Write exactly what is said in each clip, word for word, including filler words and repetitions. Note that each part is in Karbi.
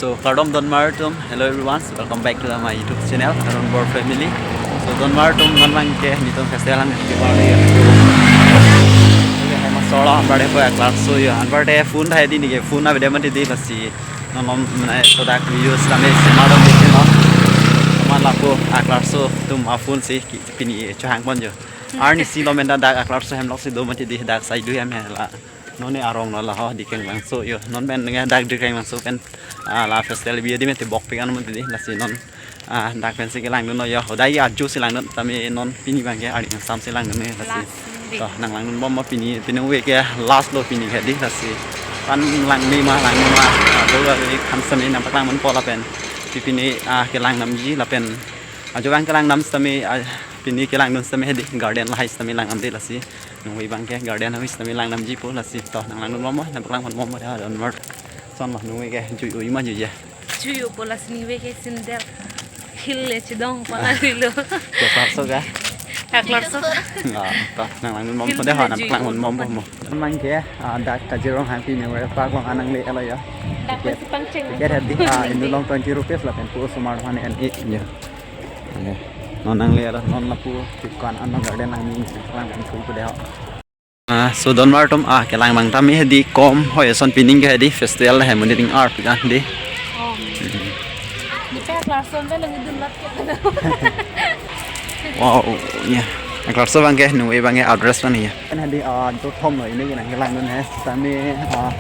So, kardom donmar atum. Hello everyone. So, welcome back to the, my YouTube channel, Arun Bor Family. So, donmar atum, non abangke netum festival an ke bar ya. Oke, hai mas solo, anpar de ko a-Clarkso ya. Anpar de phone thai di nike, phone na beda mati di lasi. Non non, mane, so dak video sitame sima dong di no. Teman lapu a-Clarkso atum a-phone si ki-, pini, eh, chohang ponjo. Arnisi lo men dak a-Clarkso hem loksi do mati di, dak saidu hem he la. Non ne arong lo la ho Dikreng Bangso yo. Non pen nge dak Dikreng Bangso pen, ah, la festival bi di mati bokpik an mati di lasi non, ah, dak pensi kelangdun lo yo. Hodai ajo si langdun tame non pini abangke ari sam si langdun ne lasi. Last day. To nanglangdun bom mo pini, pini we ke last lo pini ke di lasi. Pan langni ma, langni ma, ah, do la ni khan sami nampak lang man po lapen. Pi pini, ah, kelang namji lapen. Ajo abang kelang nam sitame, ah, pini kelangdun sitame di garden lahai sitame lang nam di lasi. Nungve abangke garden hoi sitame lang namji po lasi. To nanglangdun bom mo, nampak lang man bom mo ya donmar. Son lo nungve ke jui ui ma jui ya. Jui po lasi nungve ke sandal heel le chedong pala lilo. Ke Clarkso ka? A-Clarkso. Ah, to nanglangdun bom so de ha, nampak lang man bom bom mo. Abangke, ah, dak Kazirong Hangpi Memorial Park along an nangle lo ya. Dak ticket, pasi pangcheng. Ticket hadi, ah, inut along twenty rupees lapen pu osomar aphan en-e ya. Oke. Non nangle lo, non lapu dukan ano garden lang ni lang kan pu de ho. Ah, so donmar atum, ah, kelang abang tame hadi kom hoi ason pining ke hadi festival he muni ding ar pikan di. Oh. Ni pe Clarkso pen nangdun lat ke. Wow, ya. Clarkso abangke, nungve abangke address abang ya. Kan hadi, ah, do thom lo ini nang kelangdun he sitame, ah,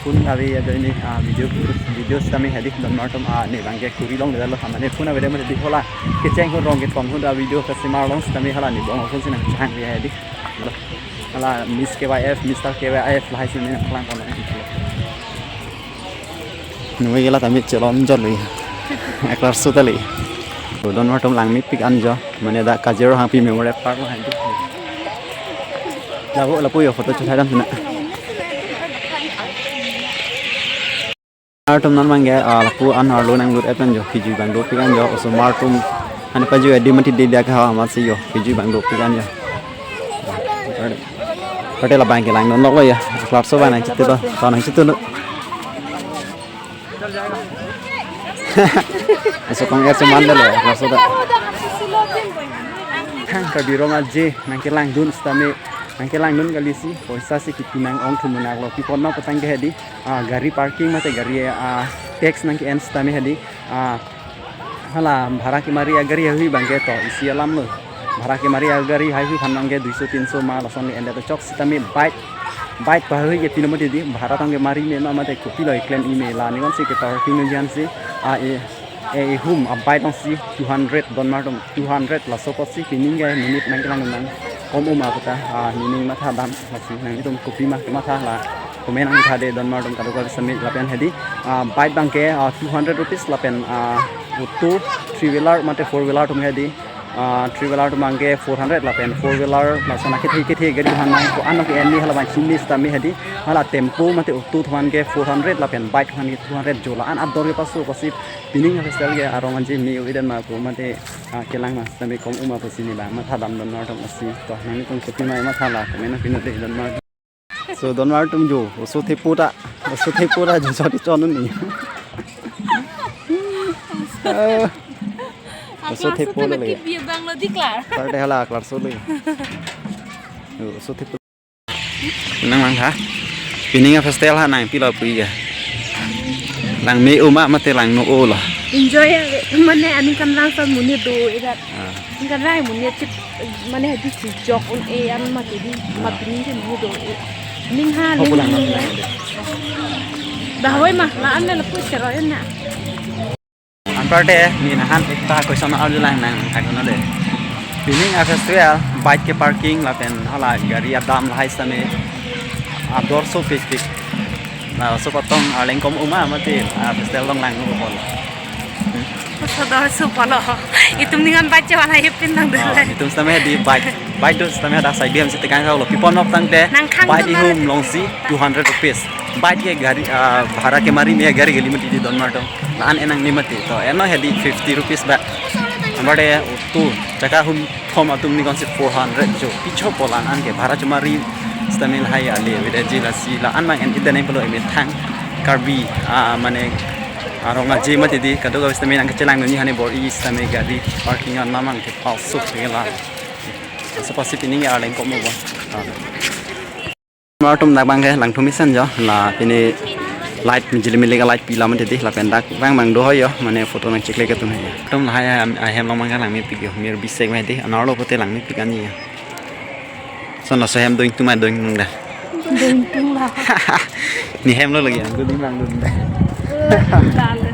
phone ave ya do ini, ah, video, video sitame hadi donmar atum, ah, ne abangke kuri long de lo, mane phone ave de mane di hola. Kecheng ho rong ketong ho da video kesimar long sitame hala ne bong phone si nang chang ya hadi. Hala Miss K Y F, Mister K Y F lahai si ne nang kelang kono. Nungve ke la tame chelom jol lo. A-Clarkso ta le. To donmar atum langmepik an jo. Mane dak Kazirong Hangpi Memorial Park lo hangpi. Lapu, lapu yo photo chethai dam sina. Atum non abangke, ah, lapu an arlo nanglut et an jo, kejui abang dopik an jo, osomar atum, ani paju edi mati di dia ka amat si yo, kejui abang dopik an jo. Pate labang kelangdun lo ya, Clarkso abang nangchitu lo, abang nangchitu lo. Aso kong er seman de lo, Clarkso ta. Thang Karbi Rong Aje, nang kelangdun sitame, nang kelangdun kali si, poisa si kipi nang ong thumu nang lo, pi pon ma patang ke hadi. Ah, gari parking mate gari, ah, tax nang ke-en sitame hadi. Ah, hala bhara kemari agari ahui abangke to isi alam lo. Bhara kemari agari haihui aphan abangke duiso tinso ma lason le en de to chok sitame bike, bike pahui ke pino mati di bhara tang kemari me ma mate kopi lo keklem i me la ni kon si ke parking nung jan si, ah, e, e, hum a-bike along si two hundred donmar atum two hundred laso apot si pining ke minute nang kelang nang kom um aputa, ah, nining matha dam lasi nangtum kopi ma kematha la. Komen nang tha de donmar atum kadokave sitame lapen hadi, ah, bike abangke, ah, two hundred rupees lapen, ah, auto three wheeler mate four wheeler atum hadi, ah, three wheeler atum abangke four hundred lapen four wheeler lason akethe kethe gari aphan nang ko-an ke-en ni hala abang chini sitame hadi hala tempo mate auto aphan ke four hundred lapen bike aphan ke two hundred jo la-an ador ke paso pasi pining festival ke arong anji me-o-i den ma ko mate, ah, kelang ma sitame kom um apotsi ne abang matha dam donmar atum lasi to nangtum kopi ma matha la komen nang pino de donmar. So donmar atum jo, oso thepo ta, oso thepo ta jo choti chon ni. Eh, oso thepo ta le. Kipi abang lo di klar. Tar de hala Clarkso le. Jo, oso thepo. Nang lang ha. Pining a-festival ha nang pilo pui ya. Lang me-o ma mate lang no-o lo. Enjoy ya, mane aningkan rang san muni do idat. Ah. Aningkan rang muni chip mane hadi si jok un-e an ma ke di ma pining ke muni do-e. Ning ha ning ning. Dah hoi ma la an le put kero na. Anpar de, ne nanghan ekta question arju lang nang, agono de. Pining a-festival, bike ke parking lapen hala gari adam lahai sitame ador sopikpik. Laso apot tong arleng kom um ma mate a-festival along lang no pon. Koso dor so pon lo. Itum ningan bike chevan hai pin nang dole. Ah, itum sitame di bike, bike do sitame dak side B M C tekang kau lo. Pi pon nok tangte bike ihum alongsi two hundred rupees. Bike ke gari, ah, bhara kemari me gari kali mati di donmar atum. La-an en nangne mati to. Eno hadi fifty rupees ba. Anpar de auto chakka hum thom atum ni konsi four hundred jo. Picho po la-an ke bhara chemari sitame lahai ale veda ji lasi la-an abang en-e den pulo emethang Karbi, ah, mane Arong aje mati di, kadokave sitame nangkachelangdunji, hani bor-i sitame gari parking an namang ke palsu ke la. Asa pasi pining ya arleng komo ba. Mar atum dak abang ke langthum mesen jo, la pini light, mijili mili ke light pi alam mati di, lapen dak abang abang do ho jo, mane photo nangchekle ke atum ho jo. Atum lahai ahem, ahem along abang ke langmepik jo, mir bisek mati di, anerlo pote langmepik anji jo. Lason laso hem do ingtung ma, do ingtung da? Do ingtung la. Ne hem lo lagi, angko ding lang do da. Lale.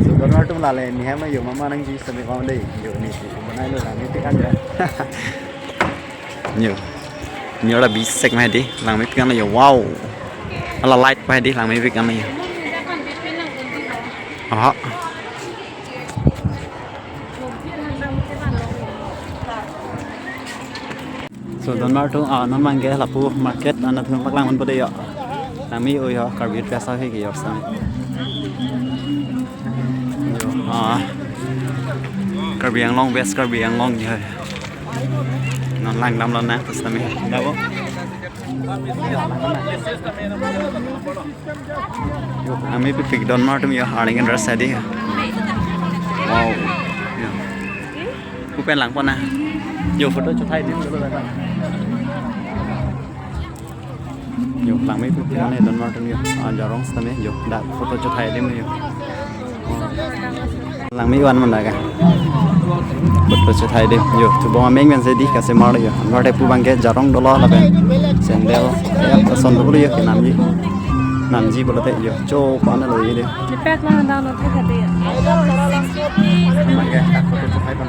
So, don mar atum lale, ne hem lo jo, mama nangji sitame kong de, jo ne si, bonai lo langmepik an jo. Jo. Ne ora bisek mati di, langmepik an jo, wow. Ala light mati di, langmepik an jo. Aha. So, don mar atum, ah, non abang ke lapu market, ah, nangtum paklang un pade jo. Nangme-o jo, Karbi dress ahe ke jo sitame. Jo, ah, Karbi Anglong, West Karbi Anglong jo. Non langdamlonang, sitame. Dabo. Jo, nangmepik don mar atum jo, arleng dress adi. Wow. Jo. Pu pen langpon na. Jo, photo chethai di, photo langpon. Jo, langmepik mane don mar atum jo. Ah, jarong sitame jo. Dak photo chethai di jo. Langme-o an manda ka. Photo chethai di jo. Thubong ameng pen si di kasemar jo. Anwar tepu abang ke jarong dolo lapen sandal. Ya, lason dolo jo kenamji. Namji pulote jo. Cho pan lo jo. Lipat lang dang lo thek hadi. Abang ke tak photo chethai pan.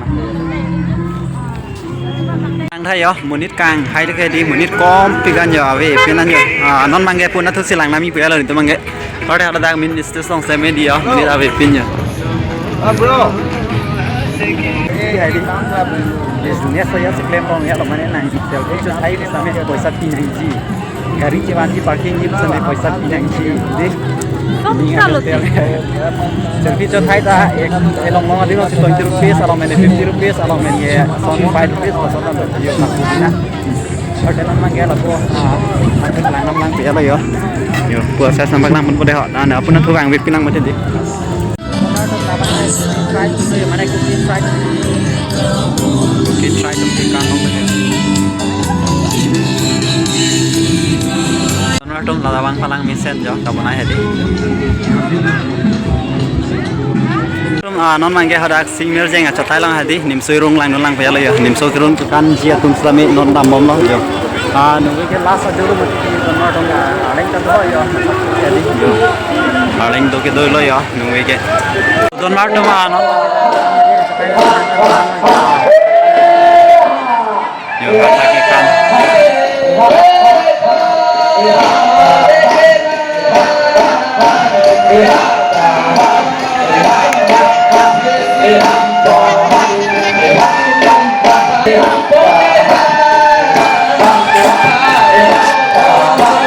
Kangthai jo, monit kanghai thek hadi, monit kompik an jo, avepin an jo. Ah, non abang ke pu nathu si langnamji pu alo, nelitum abang ke. Ore ada dak min stage along sitame di jo, monit avepin jo. Ah, bro. Eh, hai di. Business saya seklem pon ya, lo mane nang. Hotel ke chethai di sitame poisa pinangji. Gari chevanji, parking ji sitame poisa pinangji. Di. Kok ini bisa lo hotel. Selfie chethai ta, ek, elong long adi lo si twenty rupees, along mene fifty rupees, along mene seventy-five rupees, lason ta video na. Hotel an abang ke lapu, ah, hotel lang nam lang dia lo jo. Jo, pu size nam paklang pon pade ho. Na, na, pu nathu abang vek pinang mati di. Try to say, mane cooking try to. Cooking try to pick up on the. Don mar atum labang palang mesen jo, kabonai hadi. Atum, ah, non abang ke hadak Singmirjeng achethai along hadi, nimso irung langdun lang pajalo jo, nimso kirun kanji atum sitame non dambomlo jo. Ah, nungve ke last ajo lo mati don mar atum, ah, arleng ta do jo. Hadi jo. Arleng do kedo lo jo, nungve ke. Don mar atum, ah, non. Jo, kata ke kan.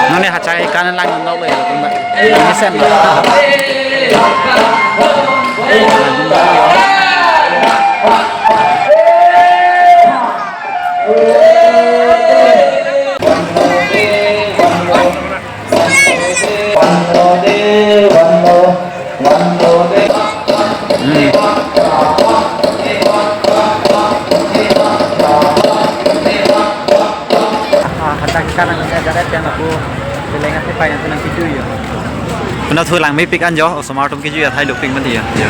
Non ne hachai kan lang nok le, mesen. Ah, hadak kan ang jagat yang aku selengat ni payan senang video ya. Puna thu langmepik an jo, osomar atum kejui athai dopik mati ya. Ya.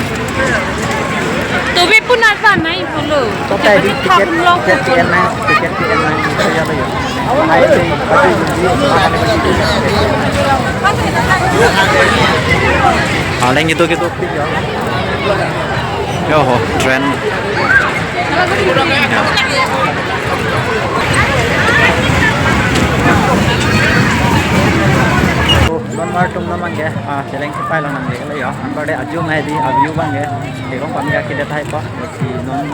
Tobe pun apa nai pulo. Kota di tiket, tiket, tiket na, tiket, tiket na, itu ya, ya. Hai, di, baju, baju, baju. Paling itu gitu. Yo ho, tren. Don mar atum namang ke, ah, seleng sepai lo nang ke, ya. Anpar de ajo mai di, aviu abang ke. Ekong pamika ke de thai po, si non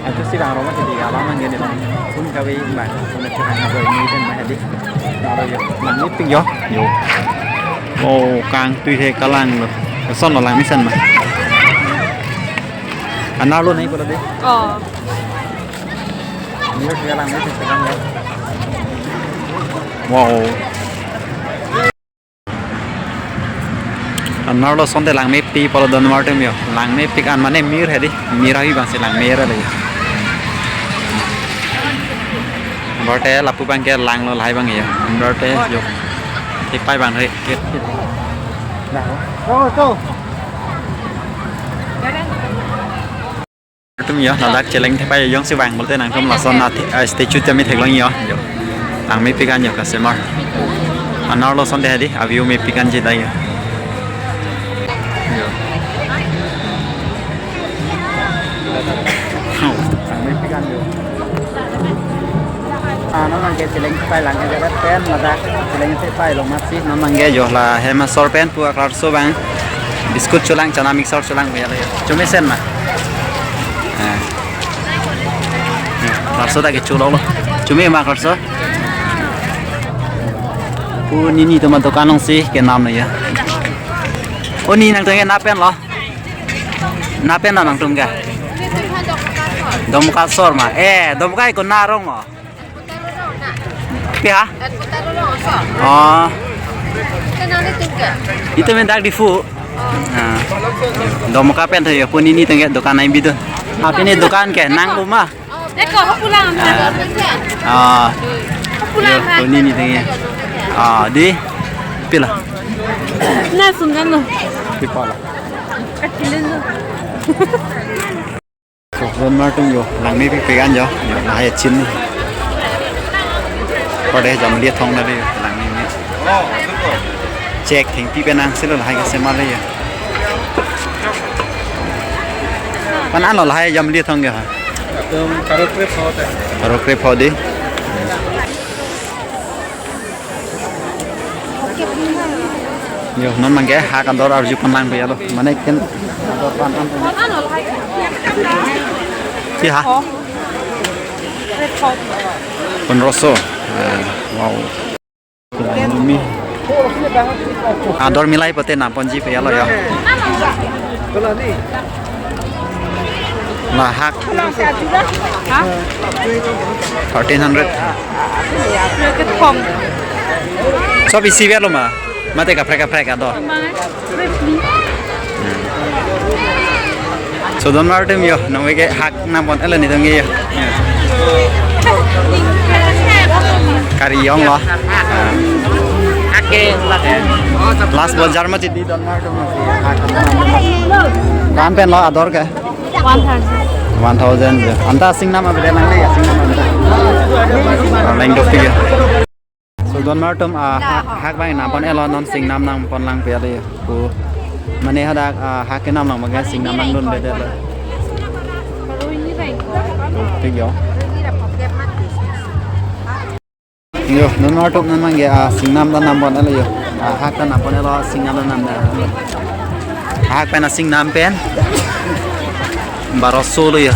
ajo si bang roma ke di, alam abang ke de bang. Pun kave bang, pun ke hang ajo ini den mai di. Naro yo, nang meeting yo. Yo. Oh, kangtui he kalang lo. Lason lo lang mesen ma. Anerlo nai ko de. Oh. Ini dia lang meeting sekarang ya. Wow. Anarlo asonte langmepik pulo don mar atum jo. Langmepik an mane mir hedi. Mir avi abangsi langme ra le. Anparta lapu abangke langlo lahai abang jo. Anparta jo. Thepai abang hei. Atum jo, ladak cheleng thepai jongsi vang pulote nangtum lason na the-, ah, statue tame theklong jo. Jo. Langmepik an jo customer. Anarlo asonte hedi, a-view mepik an ji dai jo. Jo. Oh, langmepik an jo. Ah, non abangke cheleng thepai lang ke jagat pen, ladak cheleng thepai long masi, non abangke jo la hem asor pen pu aklangso abang. Biscuit cholang, chana mixer cholang, ya, ya. Chomesen ma. Eh. Ya, aklangso ta kecholo lo. Chome ma aklangso. Pu nini atum adokan alongsi kenam lo jo. O ni nangtum ke nangpen lo. Nangpen lo nangtum ke. Domka asor ma. Eh, Domka ko na arong mo. Pi ha? Oh. Itum ke dak Diphu. Ah. Domka pen tho jo, pu nini atum ke dokan nai bidun. Apini dokan ke nang uma. Deko, ho pulang. Ah. Ah. Ho pulang. Jo, pu nini atum ke. Ah, di. Pi la. Na sungkan lo. Pi pala. Katilin lo. So, don mar atum jo, langmepik an jo, jo, lahai chin. Pade jam liet thong na de, langme. Chek thengpi penang silo lahai customer le jo. Pan anlo lahai jam liet thong jo ha. Atum karo krep ho te. Karo krep ho di. Jo, non abangke hak ador arju pon lang pu jo lo. Mane ken ador pan an. Pi ha? Pondroso. Eh, wow. Ador milai pulote nangponji pu jo lo jo. Lahak. Ha? Thirteen hundred. Sob isi avelo ma? Mate kaprek kaprek ador. So don mar atum jo, nangveke hak nangpon-et lo nelitum ke jo. Kari jong lo. Last bazaar ma chidi don mar atum. Hak nangpon-et lo ador ke. One thousand. One thousand jo. Anta singnam abang nang le, singnam abang. Online dopik jo. So don mar atum, ah, hak, hak abang nangpon-et lo, non singnam nangpon lang pu jo le. Pu mane hadak, ah, hak kenam lang abangke singnam nangdundedet lo. Thik jo. Jo, non mar atum non abangke, ah, singnam ta nangpon-et lo jo. Ah, hak ta nangpon-et lo, singnam ta nam. Hak pen asingnam pen. Baroso lo jo.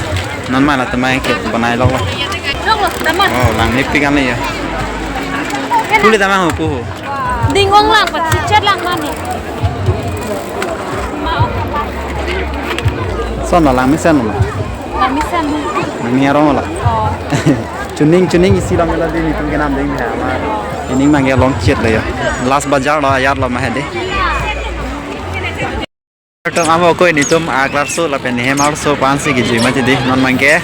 Non ma latum abangke banai lo. Oh, langmepik an lo jo. Puli damang ho pu ho. Ding ong lang, pachichet lang mani. Lason lo langmesen lo. Langmesen lo. Langme arong lo. Oh. Chuning, chuning isi lo mela di nelitum kenam ding ha ma. Ining abangke longchit lo jo. Last bazaar lo, ajar lo ma hedi. Atum amo koi nelitum aklangso lapen nehem arloso aphansi kejui mati di non abangke.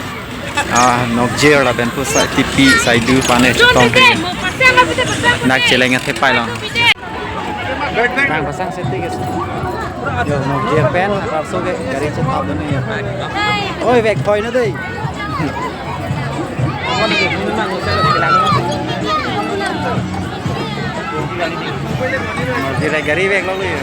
Ah, nokjir lapen pu sai tipi saidu pane chetong ke. Dak cheleng thepai long. Bang pasang seti ke. Jo, nokjir pen aklangso ke gari chetap dun jo. Oi, vek thoi na dei. Nokjir gari vek lo jo.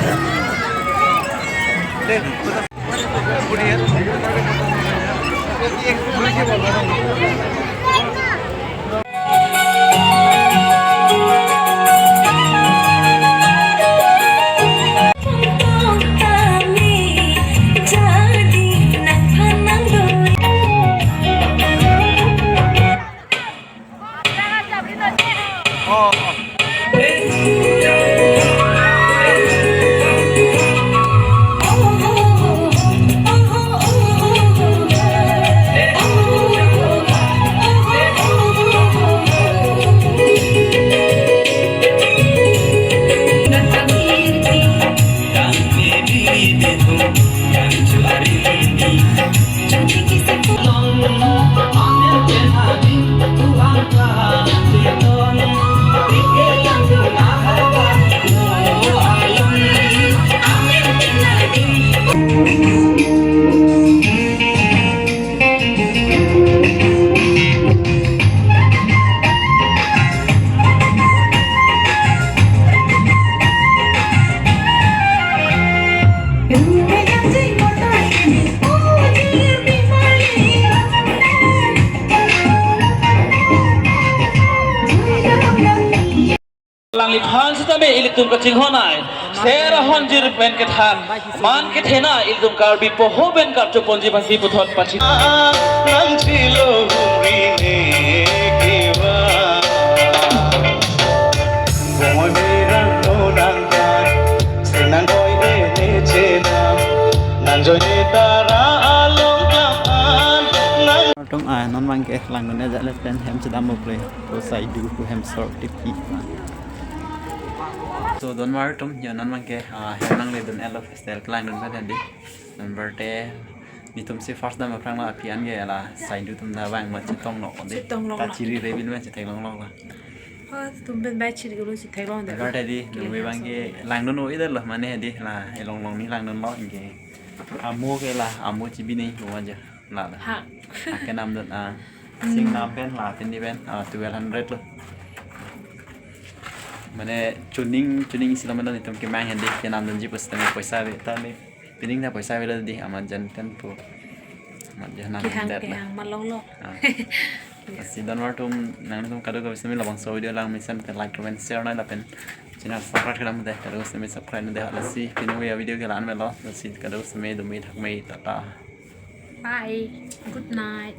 Ilitum kachinghon ai, sera honjir pen kethan, man kethenei ilitum Karbi poho pen karcho ponji aphansi puthot pachin. Nang chilo humri ne kewa. Bongoi berang no nang kai, senang koi ene chenam, nang joine tara along klam an, nang. Tum ai non abangke langdun ajat le pen hem chedam bo pre, ko sai du ko hem sor tip ki. So don mar tum yo non abangke, ah, hem nangledun elo festival kelangdun pen hedi. Number te netum si first dam aphrang lo aphi an ke la sai du atum ta vang ma chetong lo de. Chetong lo ta la. Chiri re bin ma chetheklong lo la. Oh, tum pen bai chiri ko lo chetheklong de. Number te di, nung abangke langdun o ida lo mane hedi la elong long ni langdun lo anke. Amo ke la, amo chibi ni ko aja la la. Ha. Akenam dun a. Hmm. Sing nam pen la pini pen, ah, twelve hundred lo. Mane chuning, chuning isi lo mane netum kemang hedi kenam dunji pusitame poisa ave ta me pining ta poisa avelo di amat jan pen pu. Amat jan nam kehang det la. Kehang malong lo. Ah. Lasi don mar tum nangtum kadokave semi labangso video lang mesen pen like, comment, share noi lapen channel subscribe kedam de, kadokave semi subscribe noi de, lasi pini video ke la-an melo, lasi kadokave semi dumi thakme, tata. Bye. Good night.